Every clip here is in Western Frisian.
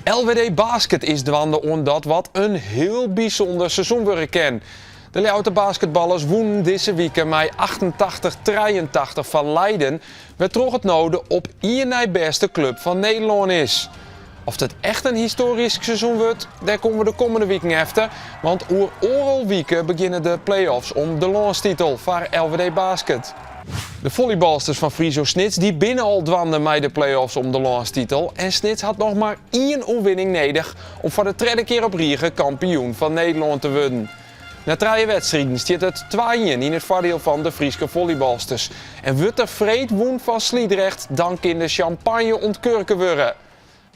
LWD Basket is dwaande oan dat wat in hiel bysûnder seizoen wurde kin. De Ljouwerter basketballers wûnen dizze wike mei 88 83 fan Leiden, wêrtroch it no de op ien nei bêste klup fan Nederlân is. Oft it echt in histoarysk seizoen wurdt, dêr komme we de kommende wiken efter, want oer oardel wike begjinne de play-offs om de lânstitel foar LWD Basket. De follybalsters fan Friso Snits dy binne al dwaande mei de play-offs om de lânstitel en Snits hat noch mar ien oerwinning nedich om foar de tredde kear op rige kampioen fan Nederlân te wurden. Nei trije wedstriden stiet it 2-1 yn it foardiel fan de Fryske follybalsters en wurdt der freed wûn fan Sliedrecht, dan kin de sjampanje ûntkurke wurde.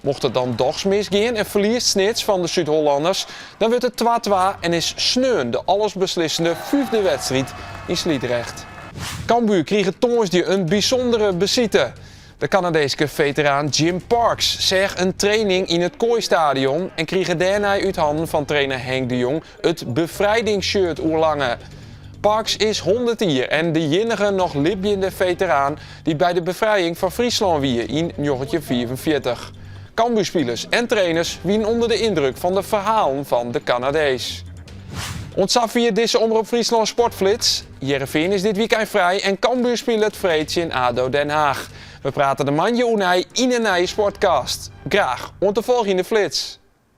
Mocht it dan dochs misgean en ferliest Snits fan de Súd-Hollanners, dan wurdt it 2-2 en is sneon de allesbeslissende fiifde wedstriid yn Sliedrecht. Cambuur krige tongersdei in bysûndere besite. De Kanadeeske feteraan Jim Parks seach in training yn it Kooi-stadion en krige dêrnei út hannen fan trainer Henk de Jong it befrijdingsshirt oerlange. Parks is 100 jier en de iennige noch libjende feteraan dy't by de befrijing fan Fryslân wie yn 1945. Cambuurspilers en trainers wienen ûnder de yndruk fan de ferhalen fan de Kanadees. Oant safier dizze Omrop Fryslân Sportflits. Hearrenfean is dit wykein frij en Cambuur spilet freed tsjin ADO Den Haag. We prate der moandei oernij yn in nije Sportcast. Graach oant de folgjende flits.